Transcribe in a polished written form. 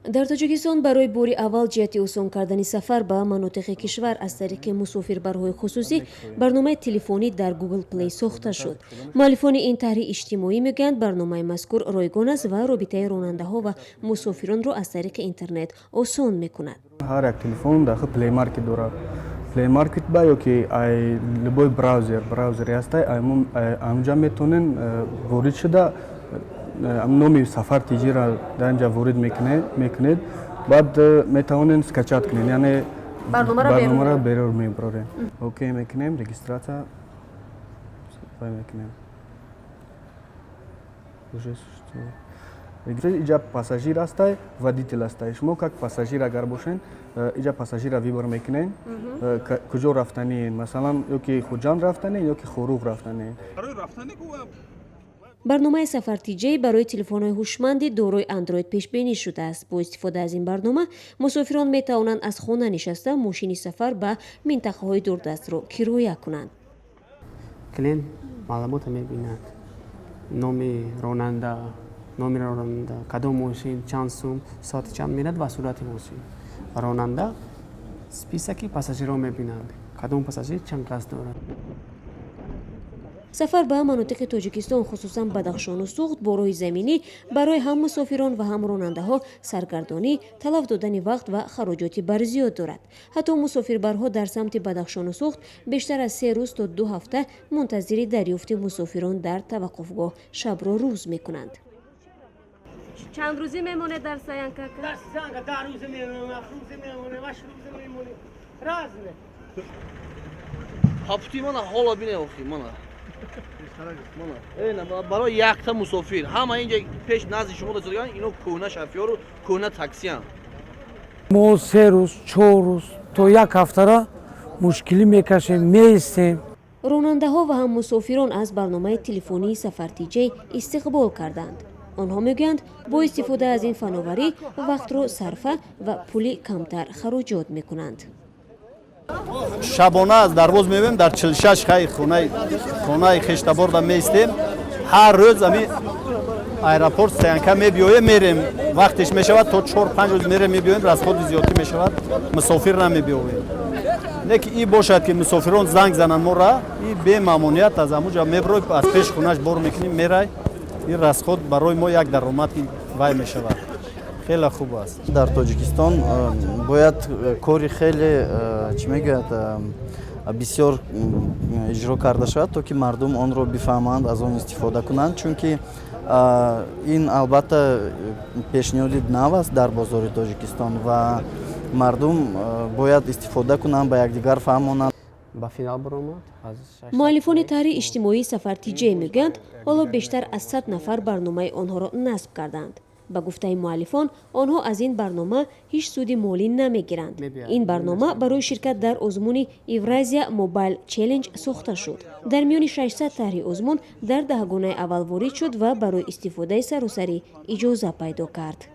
Дар Тоҷикистон барои бори аввал ҷиҳати осон кардани сафар ба манотиқи кишвар аз тариқи мусофирбарҳои хусусӣ барномаи телефонӣ дар Google Play сохта шуд. Муаллифони ин таҳри иҷтимоӣ мегӯянд, барномаи мазкур ройгон аст ва робитаи ронандаҳо ва мусофиронро аз тариқи интернет осон мекунад. Ҳар як телефон дар худ Play Market дорад. Play Market ба ё ки ай любой браузер, браузере ҳастай, амҷа метавонен ворид шуда, номи Сафар Тиҷиро дар инҷа ворид мекунед, баъд метавонен скачать кунед, яъне барномаро берун мебарорем. Окей мекунем, регистрация вай мекунем, уже иҷа пассажир ҳастай, водитель ҳастай. Шумо как пассажир агар бошен, иҷа пассажира выбор мекунен, куҷо рафтаниен, масалан, ё ки Хуҷанд рафтанен, ё ки Хоруғ рафтанен. Барномаи Сафар Тиҷей барои телефонҳои ҳушманди дорои Андроид пешбинӣ шудааст. Бо истифода аз ин барнома мусофирон метавонанд аз хона нишаста мошини сафар ба минтақаҳои дурдастро кироя кунанд. Клиент маълумотро мебинад: номи ронанда, кадом мошин, чанд сум, соати чанд мерад ва сурати мошин. Ронанда списоки пассажирро мебинад, кадом пассажир чанд кас дорад. Сафар ба манотиқи Тоҷикистон, хусусан Бадахшону Суғд, бо роҳи заминӣ барои ҳам мусофирон ва ҳам ронандаҳо саргардонӣ, талаф додани вақт ва хароҷоти барзиёд дорад. Ҳатто мусофирбарҳо дар самти Бадахшону Суғд бештар аз 3 рӯз то 2 ҳафта мунтазири дарёфти мусофирон дар таваққуфгоҳ шабро рӯз мекунанд. Чанд рӯзӣ мемонед дар стоянка? Дар стоянка 10 рӯза мемонем, 7 рӯза мемонем, 8 рӯза мемонем, разне. По пути мана ҳоло бине, охи мана барои якта мусофир ҳама инҷа пеш назди шумо дастган, ино кӯҳна шофёру кӯҳна таксиян. Мо 3 рӯз, 4 рӯз то як ҳафтара мушкилӣ мекашем, меистем. Ронандаҳо ва ҳам мусофирон аз барномаи телефонии Сафартиҷей истиқбол карданд. Онҳо мегӯянд, бо истифода аз ин фановарӣ вақтро сарфа ва пули камтар хароҷот мекунанд. Шабона аз Дарвоз меоем, дар 46 хай хонаи хештаборда меистем. Ҳар рӯз ами аэропорт стоянка мебиёем, мерем, вақтеш мешавад, то 4-5 рӯз мерем, мебиёем, расходи зиёдтӣ мешавад, мусофир намебиёвем. Не ки и бошад, ки мусофирон занг зананд мора, и бемамоният аз амуҷа меброй, аз пеш хонаш бор мекунем, мерай. Ин расход барои мо як даромад вай мешавад, хеле хуб аст. Дар Тоҷикистон бояд кори хеле, чӣ мегӯяд, бисёр иҷро карда шавад, то ки мардум онро бифаҳманд, аз он истифода кунанд, чунки ин албатта пешниҳоди нав аст дар бозори Тоҷикистон ва мардум бояд истифода кунанд, ба якдигар фаҳмонанд. Ба финал баромад. Муаллифони таҳри иҷтимоии Сафар Тиҷей мегӯянд, ҳоло бештар аз 100 нафар барномаи онҳоро насб карданд. Ба гуфтаи муаллифон, онҳо аз ин барнома ҳеҷ суди молӣ намегиранд. Ин барнома барои ширкат дар озмуни Евразия Mobile Challenge сохта шуд. Дар миёни 600 таҳри озмун дар даҳгонаи аввал ворид шуд ва барои истифодаи саросарӣ иҷоза пайдо кард.